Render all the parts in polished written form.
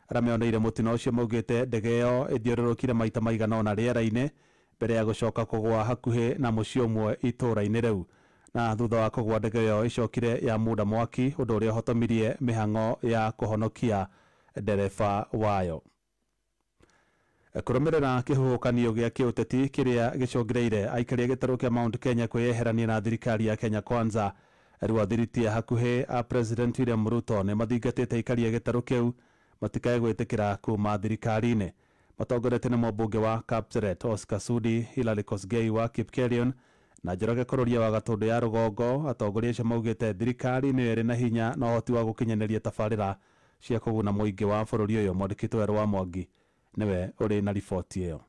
Arĩa meoneire mũtino ũcio maugĩte ndege ĩyo ĩthiũrũrũkire maita maigana ũna rĩera-inĩ mbere ya gũcoka kũgũa hakuhĩ na mũciĩ ũmwe itũũra-inĩ rĩu. Na thutha wa kũgũa ndege ĩyo ĩcokire ya munda mwaki, ũndũ ũrĩa ũhotomirie mĩhang'o ya kũhonokia ndereba wayo. Kũrũmĩrĩra kĩhuhũkanio gĩa kĩũteti kĩrĩa gĩcũngĩrĩire aikari a gĩtarũ kĩa Mount Kenya kwĩyeherania na thirikari ya Kenya Kwanza, rĩu athiriti a hakuhĩ a President William Ruto nĩ mathingatĩte aikari a gĩtarũ kĩu matikae gwĩtĩkĩra kuma thirikari-inĩ. Matongoretio nĩ mũmbunge wa Kapseret Oscar Sudi, Hilary Kosgei wa Kipkelion na Njoroge Kũrũria wa Gatũndũ ya Rũgongo. Atongoria acio maugĩte thirikari nĩyo ĩrĩ na hinya na ũhoti wa gũkinyanĩria tabarĩra cia kũguna mũingĩ wa bũrũri ũyũ. Mwandĩki Werũ wa Mwangi nĩwe ũrĩ na riboti ĩyo.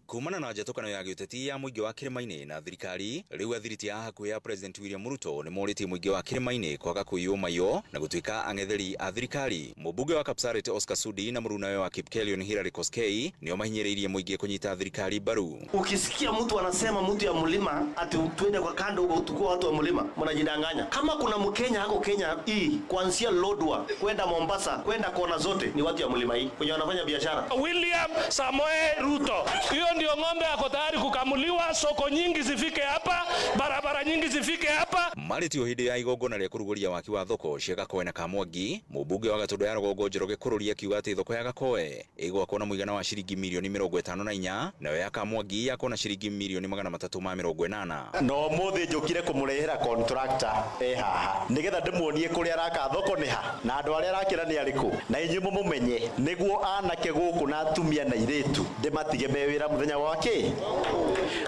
Kumana na njatũkano ya gĩũteti ya mũingĩ wa kĩrĩma-inĩ na thirikari, rĩu athiriti a hakuhĩ ya President William Ruto nĩ morĩtie mũingĩ wa kĩrĩma-inĩ kwaga kwĩyũmayo na gũtuĩka ang'etheri a thirikari. Mũmbunge wa Kapseret Oscar Sudi na mũrunawe wa Kipkelion Hilary Koskei nĩo mahinyĩrĩirie mũingĩ kũnyita thirikari mbaru. Ukisikia mtu anasema mtu ya mlima ati tuende kwa kando huko tukua watu wa mlima, mnajidanganya. Kama kuna Mkenya hako Kenya hii kuanzia Lodwar kwenda Mombasa kwenda kona zote ni watu ya mlima hii wenye wanafanya biashara. William Samoei Ruto, hiyo ndio ng'ombe ako tayari kukamuliwa. Soko nyingi zifike hapa, barabara nyingi zifike hapa. Marĩtio hĩndĩ ya igongona rĩa kũrugũria waki wa thoko cia Gakoe na Kamwangi, mũmbunge wa Gatũndũ ya Rũgongo Njoroge Kũrũria akiuga atĩ thoko ya Gakoe ĩgwakwo na mũigana wa ciringi mirioni 54, nayo ya Kamwangi yakwo na ciringi mirioni 380. No mũthĩ njũkire kũmũrehera contractor e haha nĩgetha ndĩmuonie kũrĩa araka thoko nĩ ha na andũ arĩa arakĩra nĩ arĩkũ, na inyuĩ mũmũmenye nĩguo anake gũkũ na atumia na airĩtu ndĩmatige me wĩra mũthenya wa kĩ.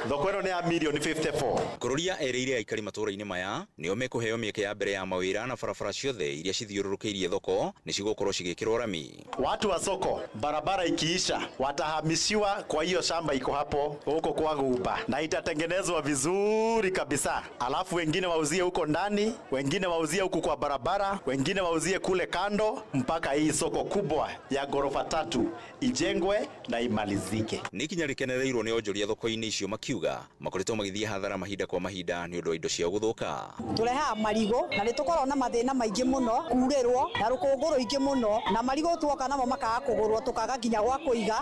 Thoko ĩno nĩ ya mirioni 54. Kũrũria erĩire aikari matũũra-inĩ maya nĩo mekũheo mĩeke ya mbere ya mawĩra na barabara ciothe iria cithiũrũrũkĩirie thoko nĩ cigũkorwo cigĩkĩrwo rami. Watu wa soko barabara ikiisha watahamishiwa kwa hiyo shamba iko hapo huko kwa Guba na itatengenezwa vizuri kabisa, alafu wengine wauzie huko ndani, wengine wauzie huku kwa barabara, wengine wauzie kule kando, mpaka hii soko kubwa ya ghorofa 3 ijengwe na imalizike. Nĩ ikinya rĩkenereirwo nĩ onjoria thoko-inĩ icio makiuga makoretwo magĩthiĩ hathara mahinda kwa mahinda nĩ ũndũ wa indo ciao gũthũka. Tũrehaga marigũ na nĩ tũkoragwo na mathĩna maingĩ mũno, kurĩrwo na rũkũngũ rũingĩ mũno, na marigũ tuoka namo makaga kũgũrwo tũkaga nginya gwa kũiga.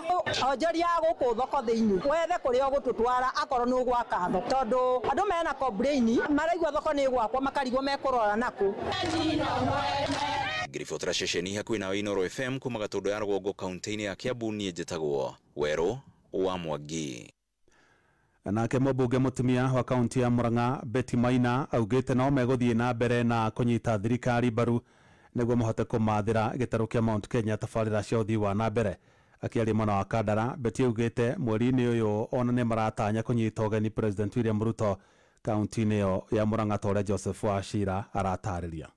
Onjoria gũkũ thoko thĩinĩ wethe kũrĩa ũgũtũtwara akorwo nĩ ũgwaka thoko, tondũ andũ mena complain maraigua thoko nĩ ĩgwakwo makarigwo mekũrora nakũ. Ngĩribotera ceceni hakuhĩ nawe Inooro FM kuma Gatũndũ ya Rũgongo kaunti-inĩ ya Kiambu, niĩ njĩtagwo Werũ wa Mwangi. Nake mũmbunge mũtumia wa kaunti ya Murang'a Betty Maina augĩte no megũthiĩ na mbere na kũnyita thirikari mbaru nĩguo mahote kũmathĩra gĩtarũ kĩa Mount Kenya tabarĩra cia ũthii wa na mbere. Akĩaria mwena wa Kandara, Betty augĩte mweri-inĩ ũyũ ona nĩ maratanya kũnyita ũgeni President William Ruto kaunti-inĩ ĩyo ya Murang'a ta ũrĩa Joseph Wachira aratarĩria.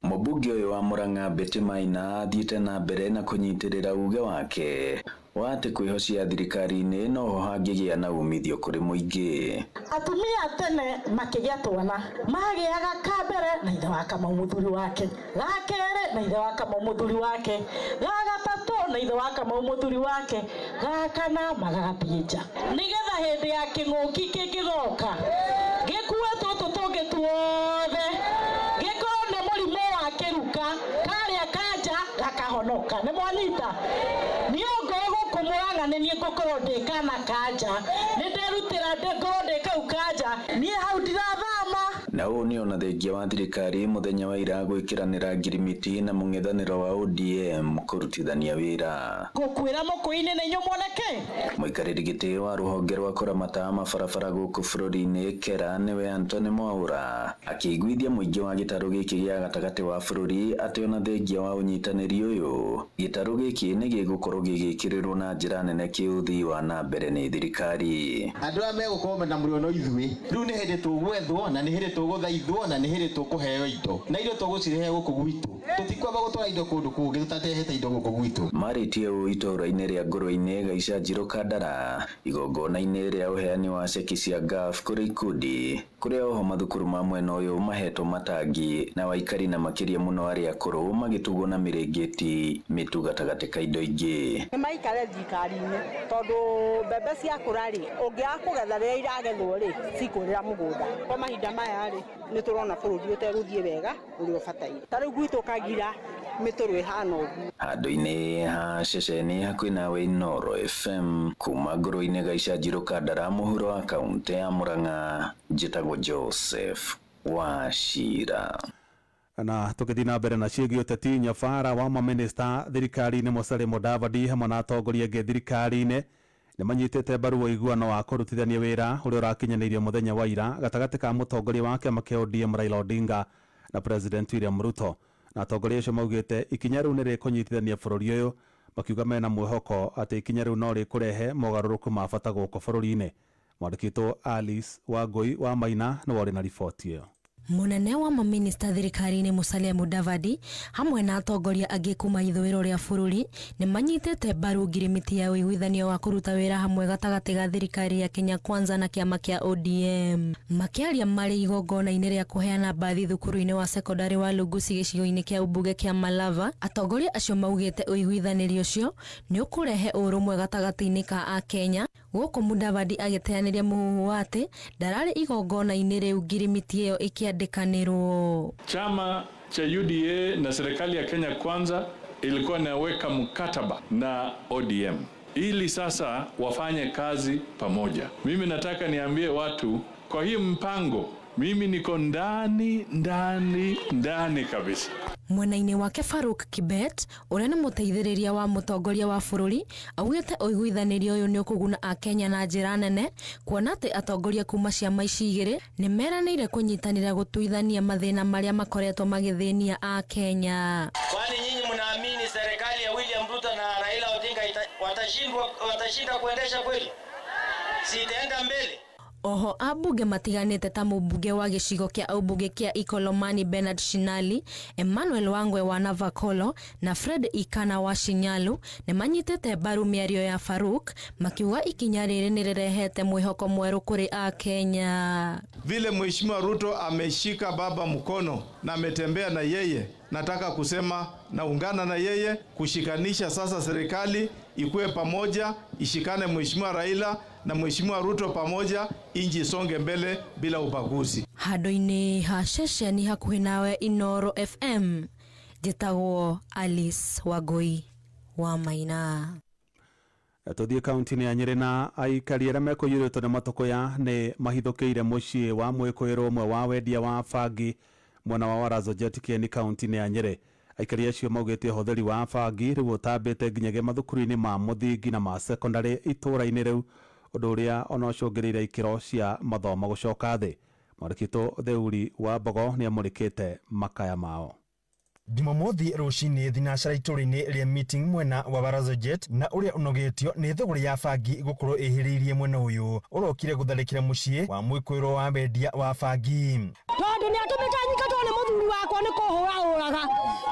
Mũmbunge ũyũ wa Murang'a Betty Maina athiĩte na mbere na kũnyitĩrĩra uge wake wa atĩ kwĩhocia thirikari-inĩ noho hangĩgĩa na umithio kũrĩ mũingĩ. Atumia tene makĩgĩa twana magĩaga ka mbere na ithe wa Kamau mũthuri wake, ga kerĩ na ithe wa Kamau mũthuri wake, ga gatatũ na ithe wa Kamau mũthuri wake, ga kana magagathiĩ nja, nĩgetha hĩndĩ ya kĩng'ũki kĩngĩgoka gĩkue tũtũ tũngĩ tuothe, gĩkorwo nĩ mũrimũ wa kĩruka karĩa kanja gakahonoka. Nĩ mwanyita? Niĩ ongorwo gũkũ Murang'a nĩ niĩ ngũkorwo ndĩ kana kanja, nĩ nderutĩra ngorwo ndĩ kau kanja, niĩ hau ndirathama. Na ũũ nĩ ona thengia wa thirikari mũthenya wa ira gwĩkĩranĩra ngirimiti na mũng'ethanĩro wa ODM kũrutithania wĩra. Ngũkwĩra mũkũinĩ na inyuĩ muoneke. Mũikarĩri gĩtĩ wa rũhonge rwa kũramata mabarabara gũkũ bũrũri-inĩ KERA nĩwe Anthony Mwaura akĩiguithia mũingĩ wa gĩtarũ gĩkĩ gĩa gatagatĩ wa bũrũri atĩ ona thengia wa ũnyitanĩri ũyũ gĩtarũ gĩkĩ nĩ gĩgũkorwo gĩgĩkĩrĩrwo na njĩra nene kĩũthii wa na mbere nĩ thirikari. Andũ aya megũkorwo mena mũrĩo ithuĩ rĩu nĩ hĩndĩ tũgwethwo na nĩ hĩndĩ tũgũthaithwo na nĩ hĩndĩ tũkũheo indo na indo tũgũcirehe gũkũ gwitũ, tũtikwamba gũtwara indo kũndũ kũngĩ tũtatehete indo gũkũ gwitũ. Marĩtie ũũ itũũra-inĩ rĩa Ngũrwe-inĩ Gaica Kandara igongona-inĩ rĩa ũheani wa ceki cia GAF kũrĩ ikundi kũrĩa oho mathukuru ma mwena ũyũ mahetwo matangi na waikari na makĩria mũno arĩa akũrũ magĩtugwo na mĩrĩngĩti mĩtu gatagatĩ ka indo ingĩ. Nĩ maikare thirikari-inĩ tondũ mbembe ciakũra rĩ, ũngĩaga kũgetha rĩrĩa iragethwo rĩ, cikũrĩra mũgũnda. Kwa mahinda maya rĩ, nĩ tũrona bũrũri ũtegũthiĩ wega ũrĩa ũbataire. Ta rĩu gwitũ Kagira mĩtũrũ ĩhana ũguo. Handũ-inĩ ha ceceni hakuhĩ nawe Inooro FM kuma ngũrũ-inĩ Gaicanjirũ Kandara mũhuro wa kaũntĩ ya Murang'a, njĩtagwo Joseph Wachira. Na tũgĩthiĩ na mbere na ciĩgiĩ ũteti, nyabara wa mamĩnĩsta thirikari-inĩ Musalia Mudavadi hamwe na atongoria angĩ thirikari-inĩ nĩ manyitĩte mbaru ũiguano wa kũrutithania wĩra ũrĩa ũrakinyanĩirio mũthenya wa ira gatagatĩ ka mũtongoria wa kĩama kĩa ODM Raila Odinga na President William Ruto. Na atongoria acio maugĩte ikinya rĩu nĩ rĩkũnyitithania bũrũri ũyũ, makiuga mena mwĩhoko atĩ ikinya rĩu no rĩkũrehe mogarũrũku ma bata gũkũ bũrũri-inĩ. Mwandĩki witũ Alice Wangũi wa Maina nĩwe ũrĩ na riboti ĩyo. Munene wa maminista thirikari-inĩ Musalia Mudavadi hamwe na atongoria angĩ kuma ithũĩro rĩa bũrũri nĩ manyitĩte mbaru ngirimiti ya ũiguithanio wa kũruta wĩra hamwe gatagatĩ ga thirikari ya Kenya Kwanza na kĩama kĩa ODM. Makĩaria marĩ igongona-inĩ rĩa kũheana mbathi thukuru-inĩ wa sekondari wa Lugusi gĩcigo-inĩ kĩa ũmbunge kĩa Malava, atongoria acio maugĩte ũiguithanĩri ũcio nĩ ũkũrehe ũrũmwe gatagatĩ-inĩ ka Akenya. Gũkũ Mudavadi agĩteanĩria mũhuhu wa atĩ ndararĩ igongona-inĩ rĩu ngirimiti ĩyo ĩkĩandĩkanĩrwo. Chama cha UDA na serikali ya Kenya Kwanza ilikuwa inaweka mkataba na ODM ili sasa wafanye kazi pamoja. Mimi nataka niambie watu kwa hii mpango mimi niko ndani ndani ndani kabisa. Mwena-inĩ wake Faruk Kibet ũrĩa nĩ mũteithĩrĩria wa mũtongoria wa bũrũri augĩte ũiguithanĩrio ũyũ nĩ ũkũguna Akenya na njĩra nene, kuona atĩ atongoria kuma ciama ici igĩrĩ nĩ meranĩire kũnyitanĩra gũtuithania mathĩna marĩa makoretwo magĩthĩnia Akenya. Kwani nyinyi mnaamini serikali ya William Ruto na Raila Odinga watashinda kuendesha kweli? Si itaenda mbele? Oho ambunge matiganĩte ta mũmbunge wa gĩcigo kĩa ũmbunge kĩa Ikolomani Bernard Shinali, Emmanuel Wangwe wa Navakolo na Fred Ikana wa Shinyalu nĩ manyitĩte mbaru mĩario ya Faruk, makiuga ikinya rĩrĩ nĩ rĩrehete mwĩhoko mwerũ kũrĩ Akenya. Vile Mheshimiwa Ruto ameshika baba mkono na ametembea na yeye, nataka kusema naungana na yeye kushikanisha sasa serikali ikuwe pamoja, ishikane Mheshimiwa Raila na Mheshimiwa Ruto pamoja, inji isonge mbele bila ubaguzi. Handũ-inĩ ha ceceni hakuhĩ nawe Inooro FM, njĩtagwo Alice Wangũi wa Maina. Tũthiĩ kaunti-inĩ ya Nyĩrĩ na aikari arĩa mekũiyũrĩtwo nĩ matũkũya nĩ mahithũkĩire mũciĩ wa mwĩkũĩrwo ũmwe wa wendia wa bangi mwena wa Warazo Jet Kieni kaunti-inĩ ya Nyĩrĩ. Aikari acio maugĩte ũhũthĩri wa bangi rĩu ũtambĩte nginyagia mathukuru-inĩ ma mũthingi na ma sekondari itũũra-inĩ rĩu, ũndũ ũrĩa ona ũcũngĩrĩire ikĩro cia mathomo gũcoka thĩ. Mwandĩki witũ Theuri wa Mbogo nĩamũrĩkĩte makaya mao. Jumamothi rũcinĩ thinacara itũũra-inĩ rĩa meeting mwena wa Baraza Jet na ũrĩa ũnogetio nĩ thũgũrĩ ya bangi gũkorwo ĩhĩrĩirie mwena ũyũ ũrokire gũtharĩkĩra mũciĩ wa mwĩkũĩrwo wa wendia wa bangi. Tondũ nĩ atũmĩte nyikatwo nĩ mũthuri wakwa nĩ kũhũra hũraga,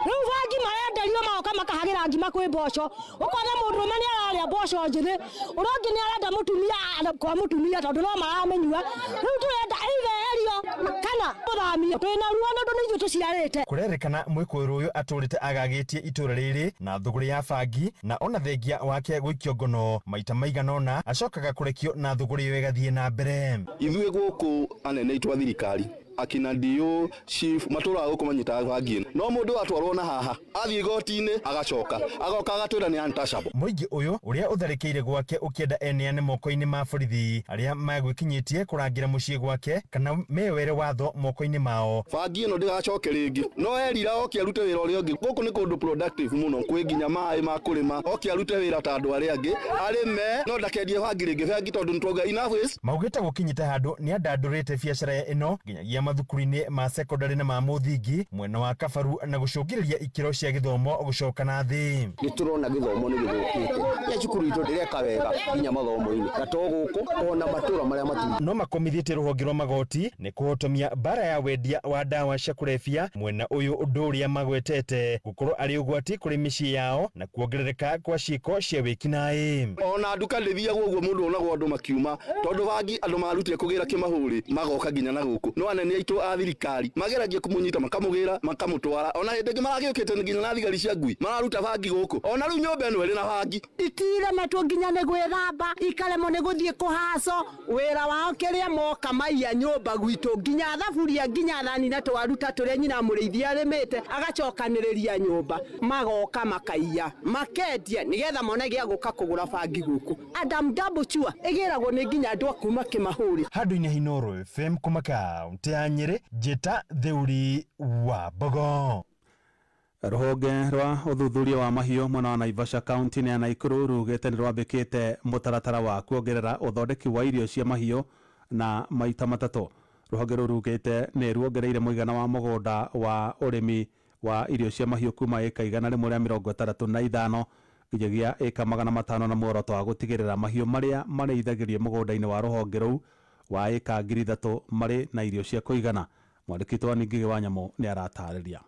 rĩu bangi marenderio magoka makahagĩra ngima kwĩ mboco, ũkona mũndũrũme nĩ ararĩa mboco njĩthĩ, ũrĩa ũngĩ nĩ arenda mũtumia kwa mũtumia tondũ no maramĩnyua. Rĩu tũrenda either erio kana mũthamio, twĩna ruo nĩ ũndũ nĩ ithuĩ tũciarĩte. Kũrerĩkana mwĩkũĩrwo ũyũ atũrĩte agagĩtie itũũra rĩrĩ na thũgũrĩ ya bangi na ona thengia wake gũikio ngono maita maigana ũna acokaga kũrekio na thũgũrĩ ĩyo ĩgathiĩ na mbere. Ithuĩ gũkũ anene aitũ a thirikari akina DO chief matũraga gũkũ manyitaga bangi, no mũndũ atwarwo na haha athiĩ igoti-inĩ agacoka agoka agatwĩra nĩ untouchable. Mũingĩ ũyũ ũrĩa ũtharĩkĩire gwake ũkĩenda eneane moko-inĩ ma borithi arĩa magwĩkinyĩtie kũrangĩra mũciĩ gwake kana mewere watho moko-inĩ mao. Bangi ĩno ndĩgacoke rĩngĩ, no erira oke arute wĩra ũrĩa ũngĩ. Gũkũ nĩ kũndũ productive mũno, kwĩ nginya maĩ ma kũrĩma, oke arute wĩra ta andũ arĩa angĩ arĩme, no ndakendie bangi rĩngĩ, bangi tondũ nĩtwauga enough is. Maugĩte gũkinyĩte handũ nĩ andandũrĩte biacara ĩno nginyagia mathukuru-inĩ ma sekondari na ma mũthingi mwena wa Kabaru na gũcũngĩrĩria ikĩro cia gĩthomo gũcoka na thĩ. Nĩ tũrona gĩthomo nĩ gĩthũkĩte, ya cukuru itũ ndĩreka wega nginya mathomo-inĩ na to gũkũ ona matũra marĩa matu. No makomithĩtie rũhonge rwa magoti nĩ kũhotomia mbara ya wendia wa ndawa cia kũrebia mwena ũyũ, ũndũ ũrĩa magwetete gũkorwo arĩ ũgwati kũrĩ mĩciĩ yao na kuongerereka kwa ciĩko cia wĩkinaĩ. Ona nduka ndĩthiagwo ũguo mũndũ onagwo andũ makiuma tondũ bangi andũ marutire kũgĩra kĩmahũri magoka nginya na gũkũ, no anene anene aitũ a thirikari mageragie kũmũnyita makamũgĩra makamũtwara. Ona hĩndĩ ĩngĩ maragĩũkĩte nginya na thigari cia ngui mararuta bangi gũkũ, ona rĩu nyũmba ĩno ĩrĩ na bangi. Itiremetwo nginya nĩ gwĩthamba, ikaremwo nĩ gũthiĩ kũhaco wĩra wao kĩrĩa moka maiya nyũmba gwitũ, nginya thaburia nginya thani na twaruta tũrĩa nyina mũrĩithi arĩmĩte agacokanĩrĩria nyũmba, magoka makaiya makendia nĩgetha mone gĩa gũka kũgũra bangi gũkũ. Adam Dabuchua ĩgĩragwo nĩ nginya andũ a kuma Kĩmahũri. Handũ-inĩ ha Inooro FM kuma kaunti ya Nyĩrĩ, Njĩta Theuri wa Mbogo. Rũhonge rwa ũthuthuria wa mahiũ mwena wa Naivasha kaunti-inĩ ya Nakuru rugĩte nĩ rwambĩkĩte mũtaratara wa kuongerera ũthondeki wa irio cia mahiũ na maita matatũ. Rũhonge rũu rugĩte nĩ ruongereire mũigana wa mũgũnda wa ũrĩmi wa irio cia mahiũ kuma ĩka 165 nginyagia ĩka 500 na muoroto wa gũtigĩrĩra mahiũ marĩa marĩithagĩrio mũgũnda-inĩ wa rũhonge rũu wa ĩka 3000 marĩ na irio cia kũigana. Mwandĩki wa Ngigĩ wa Nyamũ nĩ aratarĩria.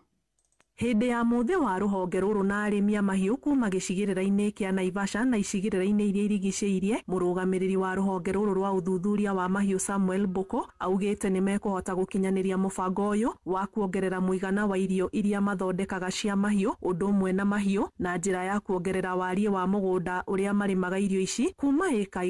Hĩndĩ ya mũthĩ wa rũhonge rũrũ na arĩmi a mahiũ kuma gĩcigĩrĩra-inĩ kĩa Naivasha na icigĩrĩra-inĩ iria irigicĩirie, mũrũgamĩrĩri wa rũhonge rũrũ rwa ũthuthuria wa mahiũ Samuel Boko augĩte nĩ mekũhota gũkinyanĩria mũbango ũyũ wa kuongerera mũigana wa irio iria mathondekaga cia mahiũ ũndũ ũmwe na mahiũ na njĩra ya kuongerera wariĩ wa mũgũnda ũrĩa marĩmaga irio ici kuma ĩka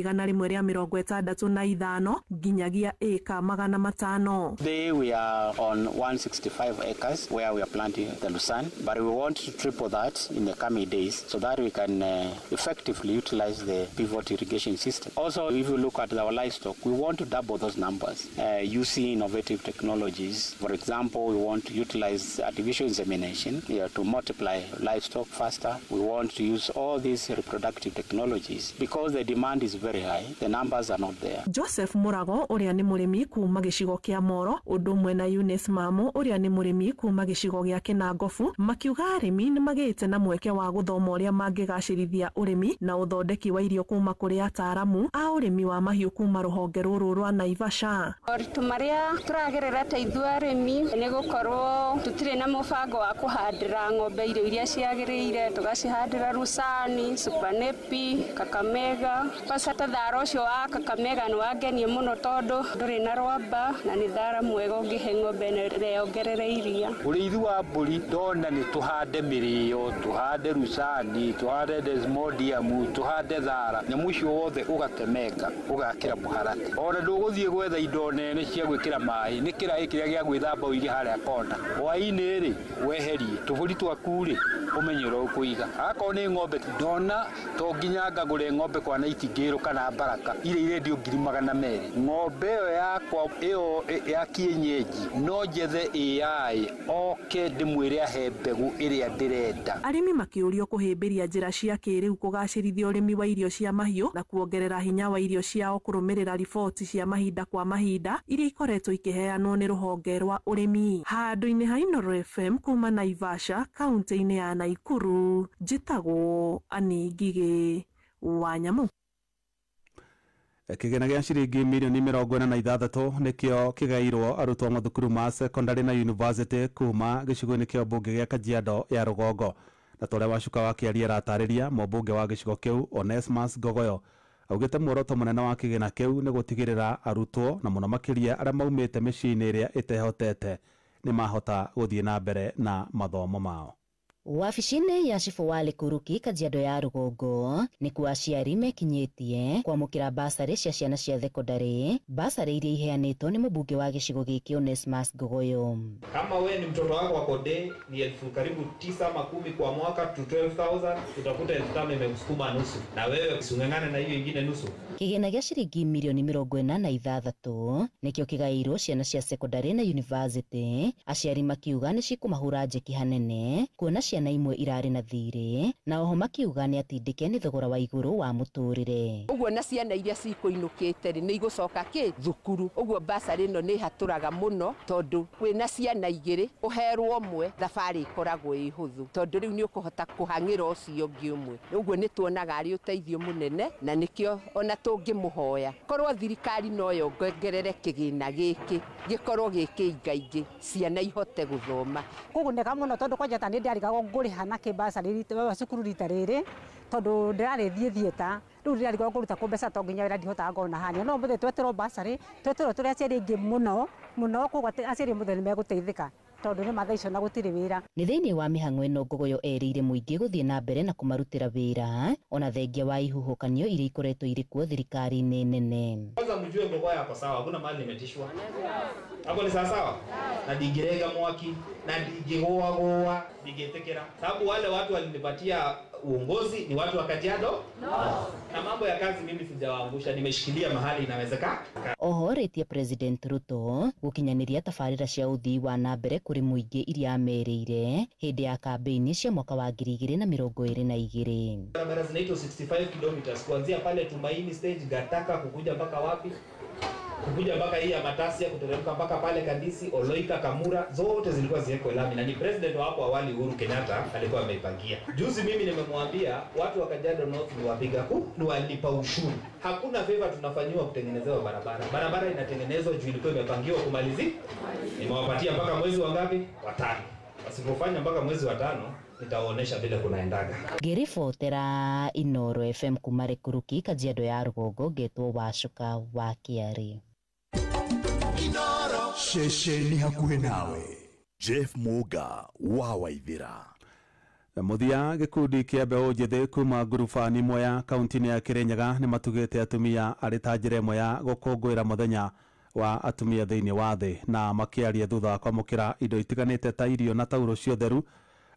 165 nginyagia ĩka 500. Today we are on 165 acres where we are planting the lucerne, but we want to triple that in the coming days so that we can effectively utilize the pivot irrigation system. Also, if you look at our livestock, we want to double those numbers using innovative technologies. For example, we want to utilize artificial insemination to multiply livestock faster. We want to use all these reproductive technologies because the demand is very high, the numbers are not there. Joseph Murago ũrĩa nĩ mũrĩmi kuma gĩcigo kĩa Moro ũndũ ũmwe na Eunice Mamo ũrĩa nĩ mũrĩmi kuma gĩcigo gĩa Kĩnango makiuga arĩmi nĩ magĩte na mweke wa gũthoma ũrĩa mangĩgacĩrithia ũrĩmi na ũthondeki wa irio kuma kũrĩ ataaramu a ũrĩmi wa mahiũ kuma rũhonge rũrũ rwa Naivasha. Moritũ marĩa tũragerera ta ithuĩ arĩmi nĩ gũkorwo tũtirĩ na mũbango wa kũhandĩra ng'ombe irio iria ciagĩrĩire, tũgacihandĩra Rusani, Supanepi, Kakamega. Kwanza ta thara ũcio wa Kakamega nĩ wangenia mũno tondũ ndũrĩ na rwamba na nĩ thara mwega ũngĩhe ng'ombe na yongerere iria. Ũrĩithi wa mbũri ndona nĩ tũhande mĩrĩo, tũhande Rusani, tũhande Desmodium, tũhande thara, nyamũ icio wothe ũgatemenga ũgakĩra mũharatĩ. Ona ndũgũthiĩ gwetha indo nene cia gwĩkĩra maĩ, nĩ kĩraĩ kĩrĩa gĩa gwĩthamba ũige harĩa kona. Hwaĩ-inĩ rĩ weherie tũbũri twaku rĩ ũmenye ũrĩa ũkũiga. Akorwo nĩ ng'ombe ndona to nginya ngagũre ng'ombe kwa Nightingale kana Baraka iria irendio 200,000. Ng'ombe ĩyo yakwa ĩyo ya kienyeji no njethe AI oke ndĩmwĩre ahe mbegũ ĩrĩa ndĩrenda. Arĩmi makĩũrio kũhĩmbĩria njĩra cia kĩrĩu kũgacĩrithia ũrĩmi wa irio cia mahiũ na kuongerera hinya wa irio ciao kũrũmĩrĩra riboti cia mahinda kwa mahinda iria ikoretwo ikĩheanwo nĩ rũhonge rwa ũrĩmi. Handũ-inĩ ha Inooro FM kuma Naivasha kaunti-inĩ ya Nakuru, njĩtagwo Anĩ Ngigĩ wa Nyamũ. Kĩgĩna gĩa ciringi mirioni 46 nĩkĩo kĩgairwo arutwo mathukuru ma secondary na university kuma gĩcigo-inĩ kĩa mbunge gĩa Kajiado ya Rũgongo. Na torĩa Wacuka wa Kĩaria aratarĩria, mũmbunge wa gĩcigo kĩu Onesmus Ngogoyo augĩte muoroto mũnene wa kĩgĩna kĩu nĩ gũtigĩrĩra arutwo na mũno makĩria arĩa maumĩte mĩciĩ-inĩ ĩrĩa ĩtehotete nĩ mahota gũthiĩ na mbere na mathomo mao. Wabici-inĩ ya cibũ wa Likuruki Kajiado ya Rũgongo nĩkuo aciari mekinyĩtie kwamũkĩra basarĩ cia ciana cia thekondarĩ, basarĩ iria iheanĩtwo nĩ mũmbunge wa gĩcigo gĩkĩ Onesmus Ngogoyo. Kama we ni mtoto wako wako day ni elfu karibu 9 ama 10 kwa mwaka to 12,000, utakuta 5,000 imekusukuma nusu na wewe using'ang'ane na hiyo ingine nusu. Kĩgĩna gĩa ciringi mirioni 46 nĩkĩo kĩgaĩirwo ciana cia sekondarĩ na university, aciari makiuga nĩ cikũmahũra njeki hanene kuona ciana imwe irarĩ na thirĩ na oho makiuga nĩ atindĩke nĩ thogora wa igũrũ wa mũtũrĩre. Ũguo na ciana iria cikũinũkĩte rĩ nĩ igũcoka kĩ thukuru, ũguo basarĩ ĩno nĩ ĩhatũraga mũno tondũ wĩna ciana igĩrĩ ũherwo ũmwe thabarĩ ĩkoragwo ĩ hũthũ tondũ rĩu nĩ ũkũhota kũhang'ĩra ũcio ũngĩ ũmwe. Ũguo nĩ tuonaga arĩ ũteithio mũnene na nĩkĩo ona tũngĩmũhoya korwo thirikari no yongerere kĩgĩna gĩkĩ gĩkorwo gĩ kĩingaingĩ ciana ihote gũthoma. Kũgunĩka mũno tondũ kwanja ta nĩ ndĩarigagwo Ngũrĩha na kĩ bursary cukuru rita rĩrĩ tondũ ndĩrarĩ thieta rĩu ndĩrarigwo ngũruta kũ mbeca to nginya wĩra ndihotaga ngona hania no mũthĩ tweterwo bursary tweterwo tũrĩ aciari aingĩ mũno mũno koguo aciari mũthĩ nĩ megũteithĩka tondũ nĩ mathaa icio na gũtirĩ wĩra. Nĩ thĩinĩ wa mĩhang'o ĩno Ngogoyo erĩire mũingĩ gũthiĩ na mbere na kũmarutĩra wĩra ona thengia wa ihuhũkanio iria ikoretwo irĩ kuo thirikari-inĩ nene. Kwanza mjue Ngogoyo ako sawa, hakuna mahali nimetishwa. Hapo ni sawa sawa? Na ndingirega mwaki na ndingigũagũa ndingĩtĩkĩra, sababu wale watu walinipatia uongozi ni watu wa Kajiado no. Na mambo ya kazi mimi sijawaangusha, nimeshikilia mahali inawezekana. Oho rĩtie President Ruto gũkinyanĩria tabarĩra cia ũthii wa na mbere kũrĩ mũingĩ iria amerĩire hĩndĩ ya kambeini cia mwaka wa 2022. Barabara zinaitwa 65 kilometers kuanzia pale Tumaini stage Gataka kukuja mpaka wapi? Kukuja mpaka hii ya Matasia kuteremka mpaka pale Kandisi, Oloika, Kamura, zote zilikuwa ziwekwe lami na ni president wa hapo awali Uhuru Kenyatta alikuwa ameipangia. Juzi mimi nimemwambia watu wa Kajiado North ni wapiga kura, ni walipa ushuru. Hakuna favor tunafanyiwa kutengenezewa barabara. Barabara inatengenezwa juu ilikuwa imepangiwa kumalizika. Nimewapatia mpaka mwezi wa ngapi? Wa 5. Wasipofanya mpaka mwezi wa 5 nitawaonesha vile kunaendaga. Ngĩribotera Inoro FM kuma Rĩkuruki, Kajiado ya Rũgongo, ngetwo Wacuka wa Kĩarĩ. Ceceni hakuhĩ nawe. Jeff Muga wa Waithira. Mũthia gĩkundi kĩa mbeũ njĩthĩ kuma ngurubani Mwea kaunti-inĩ ya Kĩrĩnyaga nĩ matugĩte atumia arĩ ta njĩra ĩmwe ya gũkũngũĩra mũthenya wa atumia thĩinĩ wa thĩ, na makĩaria thutha wa kwamũkĩra indo itiganĩte ta irio na tauro cia ũtheru.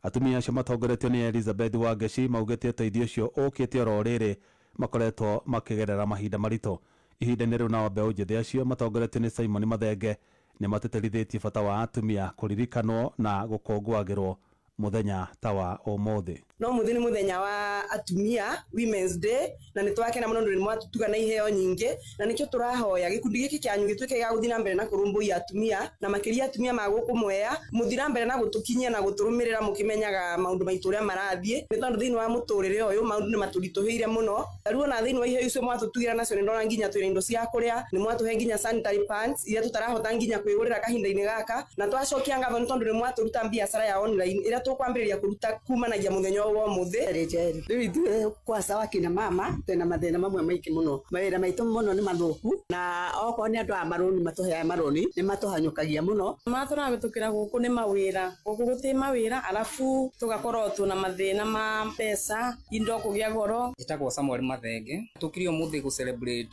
Atumia acio matongoretio nĩ Elizabeth Wangeci maugĩte ũteithio ũcio ũkĩte oro rĩrĩ makoretwo makĩgerera mahinda maritũ. Ihinda-inĩ rĩu nao mbeũ njĩthĩ acio matongoretio nĩ Simon Mathenge nĩ matĩtĩrithĩtie bata wa atumia kũririkanwo na gũkũngũagĩrwo mũthenya ta wa ũmũthĩ. No mũthĩ nĩ mũthenya wa atumia, Women's Day, na nĩ twakena mũno nĩ mwatutuga na iheo nyingĩ, na nĩkĩo tũrahoya gĩkundi gĩkĩ kĩanyu gĩtuĩke gĩa gũthiĩ na mbere na kũrũmbũiya atumia, na makĩria atumia ma gũkũ Mwea, mũthiĩ na mbere na gũtũkinyia na gũtũrũmĩrĩra mũkĩmenyaga maũndũ maitũ ũrĩa marathiĩ, nĩ tondũ thĩinĩ wa mũtũrĩre ũyũ maũndũ nĩ matũritũhĩire mũno. Rĩu ona thĩinĩ wa iheo icio mwatũtugĩra nacio nĩ ndona nginya twĩna indo cia kũrĩa, nĩ mwatũhe nginya sanitary pads iria tũtarahota nginya kwĩgũrĩra kahinda-inĩ gaka, na twacokia ngatho nĩ tondũ nĩ mwatũruta biacara ya online ĩrĩa tũkwambĩrĩria kũruta kumanagia mũthenya wa mũthĩ. Rĩu ithuĩ kwasa wa kina mama twĩna mathĩna mamwe maingĩ mũno, mawĩra maitũ mũno nĩ mathũku, na okorwo nĩ andũ a marũni matũheaga marũni nĩ matũhanyũkagia mũno. Ma tũrahĩtũkĩra gũkũ nĩ mawĩra, gũkũ gũtirĩ mawĩra, arabu tũgakorwo twĩna mathĩna ma mbeca, indo kũgĩa goro. Njĩtagwo Samuel Mathenge, tũkire ũmũthĩ gũ celebrate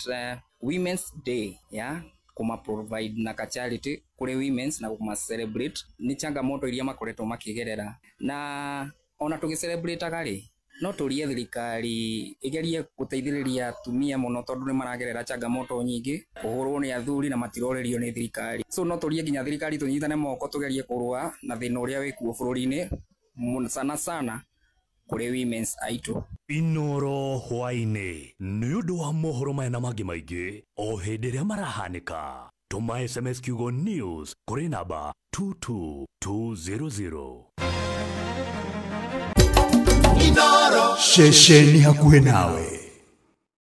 Women's Day ya kuma provide na ka charity kuri women's na kuma celebrate ni changamoto iria makoretwo makigerera, na ona tugi celebrate rĩ no turie thirikari igerie guteithĩrĩria atumia mũno tondu nĩ maragerera changamoto nyingĩ, kũhũrwo nĩ athuri na matirorerio nĩ thirikari. So no turie nginya thirikari tũnyitane moko tugerie kũrũa na thĩna ũrĩa wĩkuo bũrũri-inĩ sana sana kũrĩ women's aitũ. Inoro hwaĩ-inĩ nĩ ũndũ wa mohoro maya na mangĩ maingĩ o hĩndĩ ĩrĩa marahanĩka, tũma SMS kiugo news kũrĩ namba 22200. Ceceni hakuhĩ nawe.